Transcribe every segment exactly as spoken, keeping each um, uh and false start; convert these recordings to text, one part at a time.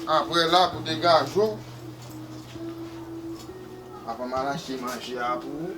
Apre la, pou degaje w, avan m al achte manje a pou ou,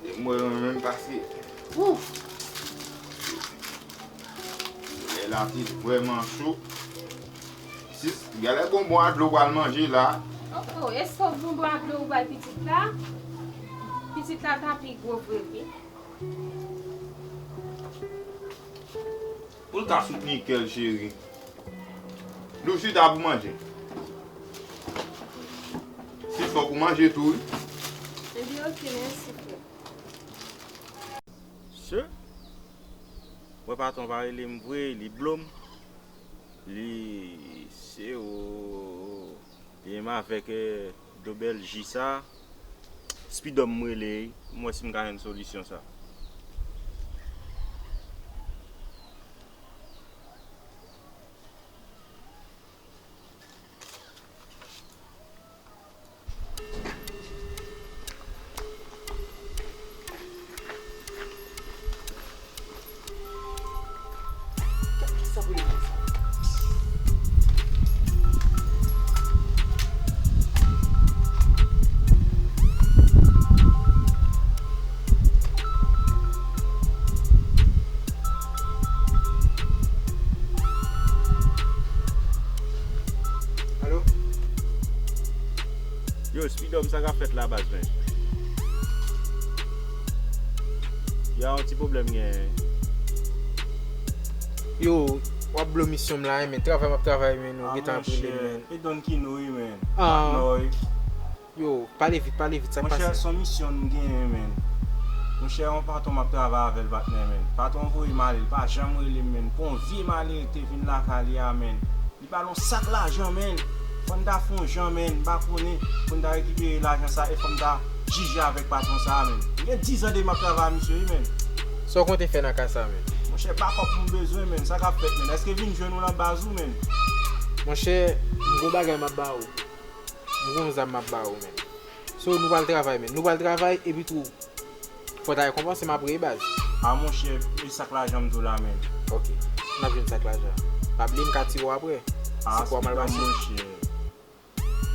e m wè mwen menm pase. Ouf! Lè la te vrèman cho. Sis, gade bonbon a dlo w pral manje la. Oh, oh, e sòf bonbon a dlo ou bay pitit la? Pitit la ta pi gwo vre wi. Pou l ka soutni kè l, cheri. Nou chita pou manje. Si fòk ou manje tou, wi. Ebyen, oke, mèsi, frè. Se? Mwen patwon pa rele m vre, li blo m. Li se o. Li menm avèk, eh, dlo bèl ji sa. Spidòm m rele, m wè si m ka jwenn solisyon sa. Alo? Yo, Spidòm, sa k ap fèt la, baz, men? Y a yon ti pwoblèm genyen. Yo, w ap blo misyon m la, wi, men. Travay m ap travay, men, nou gentan ap rele m, men. E Don Kino, wi, men. Ah. Patnè, wi. Yo, pale vit, pale vit, sa k pase? Monchè, se yon misyon m genyen, men. Monchè, yon patwon m ap travay avè l, patnè, men. Patwon voye m ale, li pa janm rele m, men. Pou yon vye malere te vin lakay li a, men. Li ba l yon sak lajan, men. Fò n ta fè yon jan, men. M pa konnen. Pou n ta rekipere lajan sa, e fò n ta jije avèk patwon sa, men. Gen diz an depi m ap travay ak misye, wi, men. Sa w konte fè nan ka sa, men? Monchè, bakòp m bezwen, men. Sa k ap fèt, men? Èske vin jwenn ou nan baz ou, men? Monchè, m gon bagay m ap ba ou. M gon zam m ap ba ou, men. So, nou pral travay, men. Nou pral travay, epi tou, fò ta rekonpanse m apre, baz. A, monchè, e sak lajan m di w la, men? Ok. N ap jwenn sak lajan. Pa bliye m ka tire w apre. A, si kwa m al pase. Monchè.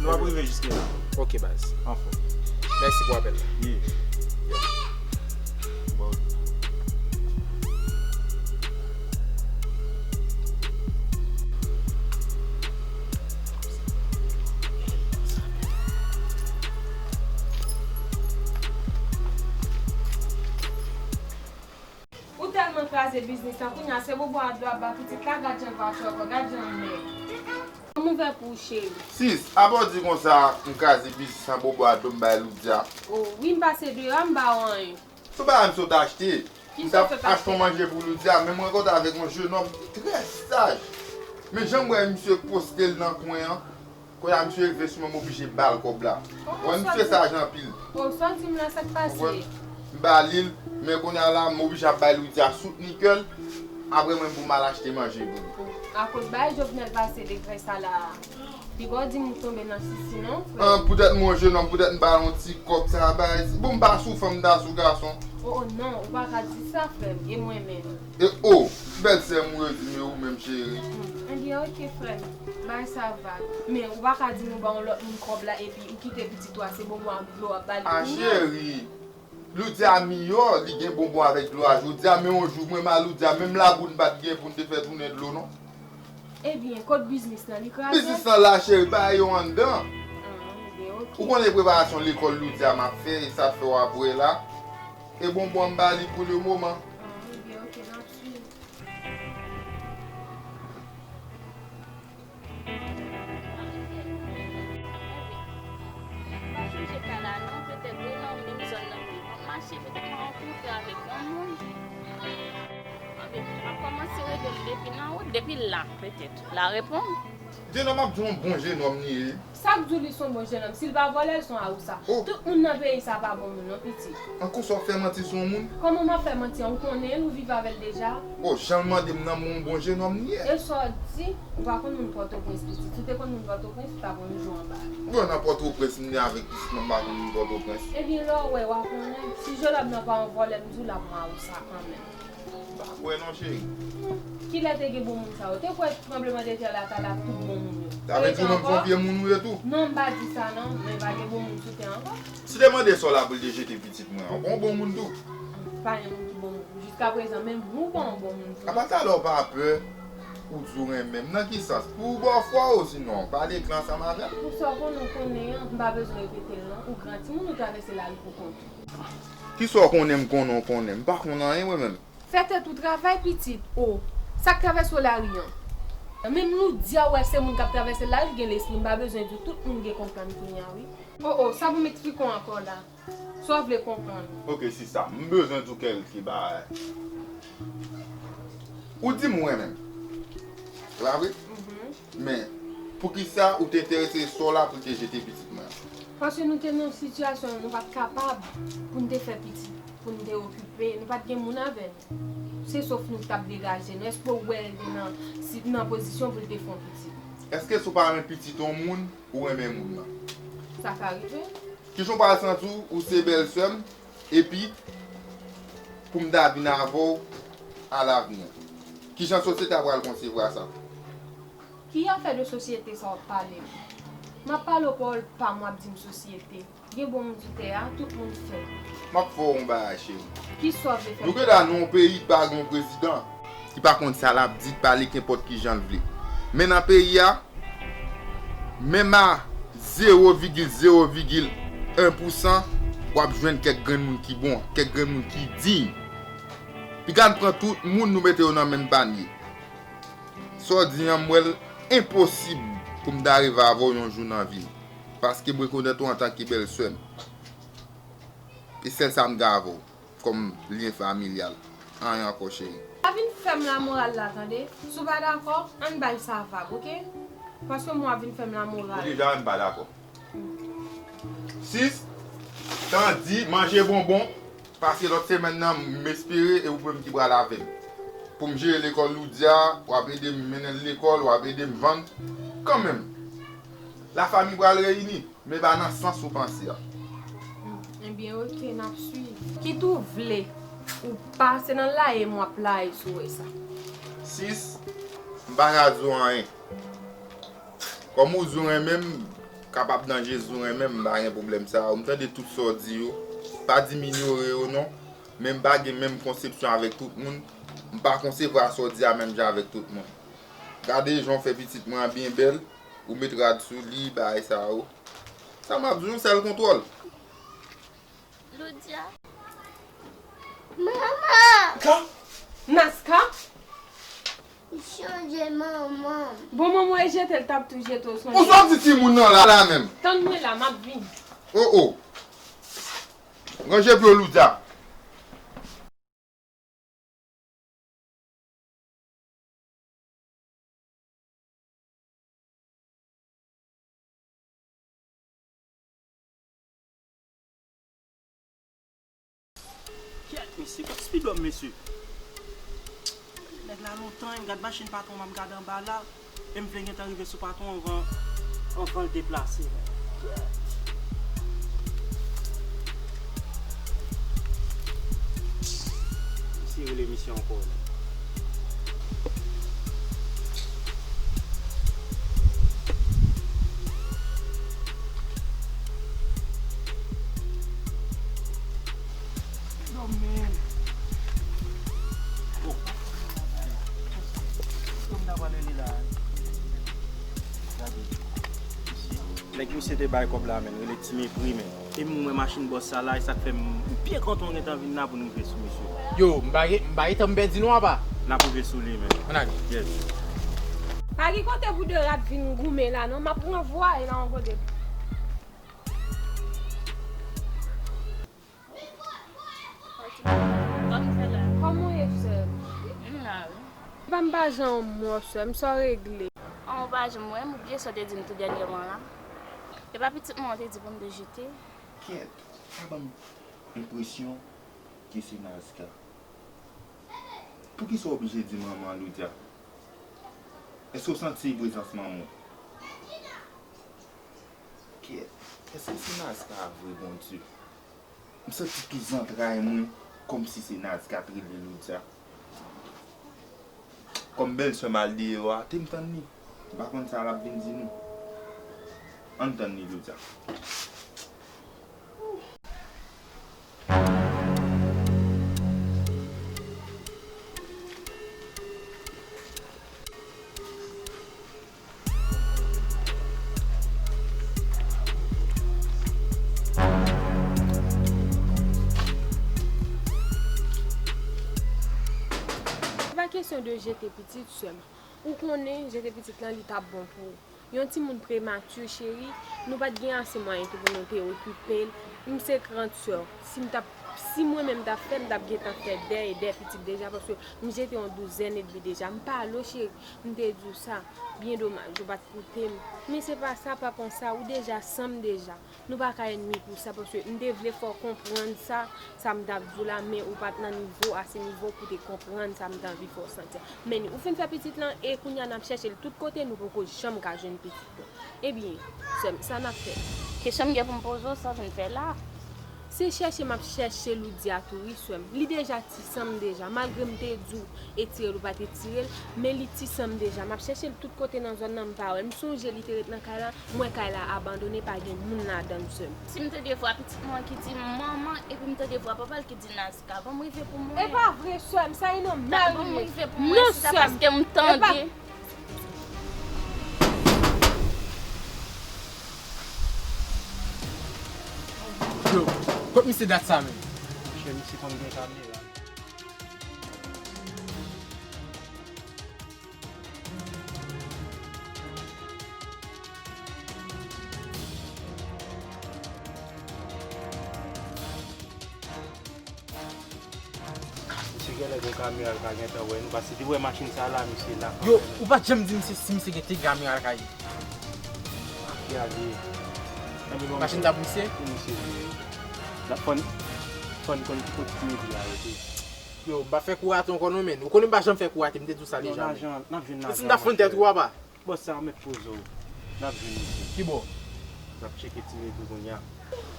Nou ap rive jiske la. Ok, baz. Anfòm. Mèsi pou apèl la. Yeah. Yeah. Bon. Ou tèlman kraze biznis lan, kounye a se bonbon a dlo ap ba pitit la, gad jan l pa chòkò, gad jan l mèg. M ouvè pou ou, cheri. Sis, apa w di konsa, m kraze biznis lan, bonbon a dlo m bay Loudia? O, wi, m pase deyò a, m ba w anyen. Se pa anyen m sot achte. M t ap achte yon manje pou Loudia, men m rankontre avèk yon jenòm ki trè saj. Men jan m wè misye poste l nan kwen an, kounye a misye leve sou mwen, m oblije ba l kòb la. Wè, misye saj anpil. O, sa w di m la, sa k pase? Konprann? M ba li l, men kounye a la, m oblije ap bay Loudia soutni kè l. Apre mwen, pou m al achte manje pou li. Akoz bay Jovenel pase degrè sa la. Pi bò di m ou tonbe nan sisi non, frè. An, poutèt mwen yon jenòm, poutèt m ba l yon ti kòb sa bay. Bon, m pa sou fanm, m ta sou gason. O, o, non, ou pa ka di sa, frè m, e mwen menm. E o, bèl sè m ou yo di, men ou menm cheri. Hmm, ebyen, oke, frè m, bay sa vag. Men ou pa ka di m ou ba yon lòt moun kòb la, epi ou kite pitit ou a, se bonbon ak dlo w ap ba li kounye a. A, cheri, Loudia miyò, li gen bonbon avèk dlo a jodi a, men yon jou, mwen m a Loudia, menm laboul m pa t gen pou n te fè tounen dlo, non. Ebyen, kot biznis lan? Li kraze? Biznis lan la, cheri, bagay yo anndan. Ah, ebyen, oke. Ou konnen preparasyon lekòl Loudia m ap fè, e sa fè w ap wè la. E bonbon an m ba li pou le moman. Ah, ebyen, oke, n ap swiv. Pa chanje kay la non, petèt ou nan menm zòn nan wi. M ap mache, petèt m a rankontre avèk yon moun. Anben, m ap kòmanse rele l depi nan wout, depi l la, petèt. L a reponn. Jenòm ap di w yon bon jenòm li ye. Sa k di w li se yon bon jenòm? Si l pa vòlè, l se yon awousa. Oh. Tout moun nan peyi sa pa bon moun non, pitit. Ankò sa w ap fè manti sou yon moun? Kòman m ap fè manti an? Ou konnen l, ou viv avè l deja. Oh, jan l mande m nan, men yon bon jenòm li ye. E sa w di? Ou pa konn moun Pòtoprens, pitit. Si w te konn moun Pòtoprens, ou ta konn jou anba. Bon, nan Pòtoprens m ye avèk pitit mwen, m pa konn moun Pòtoprens. Ebyen, lè w wè, w a konnen. Si jenòm nan pa yon vòlè, m di w l ap yon awousa kanmenm. M pa kwè non, cheri. Kilè te gen bon moun sa yo? Te kwè tranblemanntè la ta la tout bon moun yo? Sa vle di ou menm se yon vye moun ou ye tou? Non, m pa di sa non, men pa gen bon moun sou tè ankò. Si te mande sè w la pou l te jete pitit mwen an, ou pa yon bon moun tou? Pa gen moun ki bon moun. Jiskaprezan, menm ou pa yon bon moun tou. Apa talè w pa pè, ou di w renmen m. Nan ki sans? Pou w ba w fwa w, sinon, pale klè ansanm avè m. Pou sa w konnen, w konnen an, m pa bezwen repete l non. Ou gran timoun, ou travèse lari pou kont ou. Kisa w konnen m konnen w konnen? M pa konn anyen mwen menm. Fè tèt ou travay pitit, o. Sa k travèse w lari an? Menm loudya wè se moun k ap travèse lari l gen lespri, m pa bezwen di w tout moun gen konprann kounye a wi. O, o, sa pou m eksplike w ankò la? Sa w vle konprann? Ok, sista, m bezwen di w kèlke bagay. Ou di m ou renmen m. Se pa vre? Men, poukisa ou te enterese sè w la pou l te jete pitit mwen an? Paske nou te nan yon sitiyasyon nou pa t kapab pou n te fè pitit, pou n te okipe, nou pa t gen moun avè nou. Se sof nou k t ap degaje nou. Èske w wè l te nan, si, nan pozisyon pou l te fè yon pitit? Èske si w pa renmen pitit yon moun, ou renmen moun nan? Sa ka rive. Kijan w pral santi w, ou se bèlsè m, epi pou m ta vin avè w alavni? Kijan sosyete a pral konsevwa sa? Ki afè de sosyete sa w ap pale? M ap pale w pawòl pa m, w ap di m sosyete. Gen bon moun sou tè a, tout moun fèb. M ap fè w yon bagay, cheri. Kisa w vle fè m? Nou gentan nan yon peyi ki pa gen yon prezidan, ki pa konn sa l ap di, k pale kenpòt kijan l vle. Men nan peyi a, menm a zewo vigil zewo vigil en pousan, w ap jwenn kèk grenn moun ki bon, kèk grenn moun ki diy. Piga n pran tout moun, nou mete yo nan menm panye. Sa w di an, m wè l enposib pou m ta rive avè w yon jou nan vi m. Paske m rekonèt ou antanke bèlsè m. E sèl sa m gen avè w kòm lyen familyal. Anyen ankò, cheri. Pa vin fè m lamoral la, tande. Si w pa dakò, ann bay sa vag, oke? Paske m wè w ap vin fè m lamoral. Ou deja wè m pa dakò. Sis, tan di, manje bonbon, paske lòt semèn nan, m espere e ou menm ki pral avè m. Pou m jere lekòl Loudia, w ap ede m mennen l lekòl, w ap ede m vann. Kanmenm, lafanmi pral reyini, men pa nan sans ou panse a. Ebyen, oke, n ap swiv. Kit ou vle ou pa, se nan laye m w ap laye si w wè sa. Sis, m pa ka di w anyen. Kòm ou di w renmen m, kapab nan Jezi w renmen m, m pa gen pwoblèm sa yo. M tande tout sa w di yo. Pa di m inyore yo non, men m pa gen menm konsepsyon avèk tout moun. M pa konsevwa sa w di a menm jan avèk tout moun. Gade jan w fè pitit mwen an byen bèl, ou met rad sou li, bagay sa yo. Sa m ap di w, yon sèl kontwòl. Loudia. Manman! Ka? Naska? Chanje manman. Bon, manman e jete l t ap tou jete w sonje. Ou sòti timoun nan la, la menm. Tann mwen la, m ap vini. O, o. Ranje pye w, Loudia. Kèt, mesye, gad speed up, mesye. Nèg la lontan, m gad machin patwon an, m gad anba la. E m vle gentan rive sou patwon anvan, anvan l deplase, man. Misye rele misye ankò, man. Dòmi. Oh. Kòm ta pral rele la. Gade. Nèg misye te bay kòb la, men, rele Ti Mepri, men. E m wè machin bòs sa la, e sa k fè m byen kontan w gentan vin la pou n rive sou misye. Yo, m pa gen, m pa gen tan m pèdi non, apa. N ap rive sou li, men. Ann ale. Yes. Pa gen kote pou de rat vin goumen la, non. M ap ranvwaye la yon kote. Kòman w ye, sè m? M la, wi. Epa m pa janm wè w, sè m, sa w regle? An, ou pa janm wè m, ou bliye sa w te di m tou dènyèman la? Epa pitit mwen w te di pou m te jete? Kèt, sa ban m enpresyon ke se Nazka. Poukisa w oblije di manman Loudia? Èske w santi prezans manman w? Kèt, èske se Nazka vre, Bondye? M santi tout zantray mwen kòmsi se Nazka t rele Loudia. Kòm bèlsè m al deyò a, te m tann li. M pa konn sa l ap vin di nou. Ann tann li, Loudya. Se pa kesyon de jete pitit, sè m. Ou konnen, jete pitit lan, li t ap bon pou ou. Yon timoun premati, cheri, nou pa t gen ase mwayen tou pou nou te okipe l. M se gran sè w. Si m t ap, si mwen menm m t ap fè, m t ap gentan fè dèy, dèy pitit deja, paske m jete yon douzèn edmi deja. M pale w, cheri, m te di w sa. Byen domaj, ou pa t koute m. Men se pa sa, pa panse sa, ou deja san m deja. Nou pa ka ènmi pou sa, paske m te vle fè w konprann sa, sa m t ap di w la, men ou pa t nan nivo, ase nivo pou te konprann sa m te anvi fè w santi a. Men ou fin fè pitit lan, e kounye a n ap chèche l tout kote, nou poko janm ka jwenn pitit lan. Ebyen, sè m, sa n ap fè? Kesyon m gen pou m poze w, sa w vin fè la? Se chèche m ap chèche Loudya tou wi, sè m. Li deja ti san m deja, malgre m te di w etire l, ou pa t etire l, men li ti san m deja. M ap chèche l tout kote nan zòn nan, m pa wè l. M sonje li te ret nan kay la, m wè kay la abandone, pa gen moun ladan l, sè m. Si m tande vwa pitit mwen ki di manman, epi m tande vwa papa l ki di Nazka, ban m rive pou mwen. E pa vre, sè m, sa e nan mari li ye. Ban m rive pou mwen, non, si sa sè m. Paske m tande. Yo, kot misye dat sa menm? Monchè, misye konn gen kamera. Misye genlè gen kamera, l ka gentan wè nou, paske li wè machin sa la, misye la. Yo, ou pa t janm di misye si misye gen te kamera lakay li. Gade. Machin ta pou misye? Pou misye li ye. N ap fòn, fòn konn ki kote ki mete la yo tou. Yo, m pa fè kou rate ankò non, men. Ou konnen m pa janm fè kou rate, m te di w sa deja, men. Non, lajan, n ap jwenn lajan. E si m ta fè yon tèt ou apa? Bòs sa mèt poze w. N ap jwenn misye. Ki bò? N ap tcheke Ti Mepri kounye a.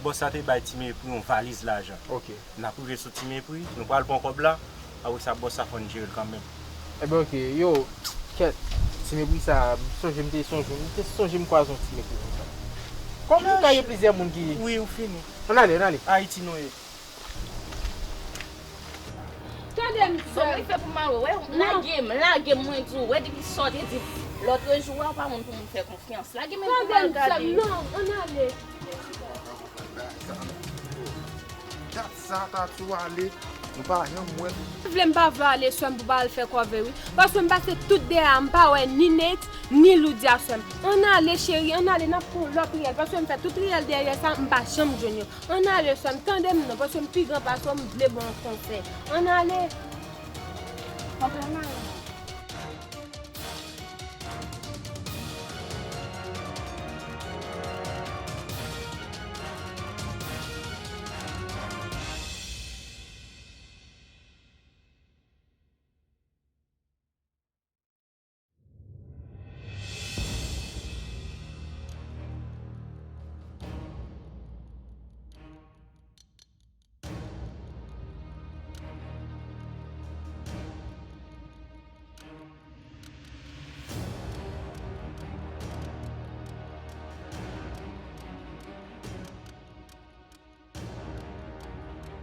Bòs sa te bay Ti Mepri yon valiz lajan. Ok. N ap rive sou Ti Mepri, nou pral pran kòb la. Apre sa, bòs sa fò n jere l kanmenm. Ebyen, ok. Yo, kèt. Ti Mepri sa, m sonje m te sonje, m te sonje m kwaze yon Ti Mepri konsa. Kòman ka gen plizyè moun ki... Wi, ou fini. Ann ale, ann ale. Ayiti nou ye. Tande m, sè m. Bon, mwen fè pou m al wè, wè, lage m, lage m, mwen di w, wè, depi sa w te di lòtrejou a, ou pa moun pou moun fè konfyans. Lage m pou m al gade. Tande m, sè m, non, ann ale. Dat sa, Tati, w ale, nou pa janm wè. M vle m pa vle ale, sè m, pou pa al fè kòve, wi. Paske m pase tout dèyè a, m pa wè ni Nate, ni Loudya, sè m. Ann ale, cheri, ann ale, n ap pran lòt riyèl. Paske m fè tout riyèl dèyè sa, m pa janm jwenn yo. Ann ale, sè m, tande m non, paske m pi gran pase w, m vle ba w yon konsèy. Ann ale. Ann ale.